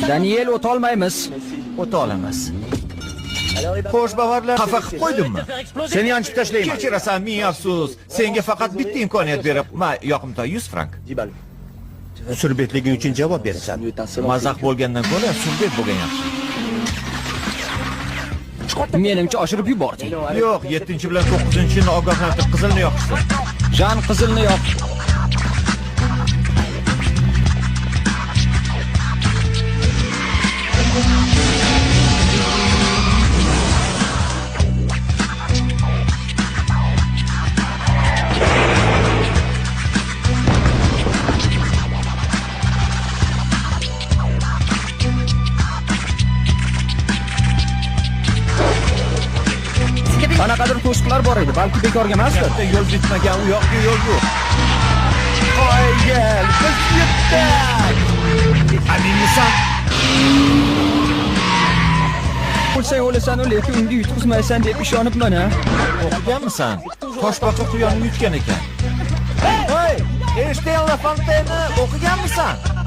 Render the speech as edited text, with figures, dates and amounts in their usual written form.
Daniel, o'tolmaymiz. O'ta olamiz. Xo'sh, bavarlar, xafa qilib qo'ydimmi? Seni yanchib tashlayman. Kechirasan, ming afsus. Senga faqat bitta imkoniyat berib, ma yoqimtoy 100 frank. Surbetliging uchun javob berasan. Mazax bo'lgandan ko'ra surbet bo'lgan yaxshi. Menimcha oshirib yubording. Yo'q, 7 bilan 9-chini ogohlantir, qizilni yoqishsin. Jan, qizilni yoq. Qanaqadir to'siqlar bor edi, balki bekorga emasdir. Katta yo'l bitmagan, u yoqqa yo'l yo'q. Qoyil, biz yetdik. Aminmisan? O'lsang o'lasan, lekin unga yutqizmaysan deb ishonibman, ha. O'qiganmisan? Toshbaqa quyonni yutgan ekan. Hey, Einstein La Fontaine'ni o'qiganmisan?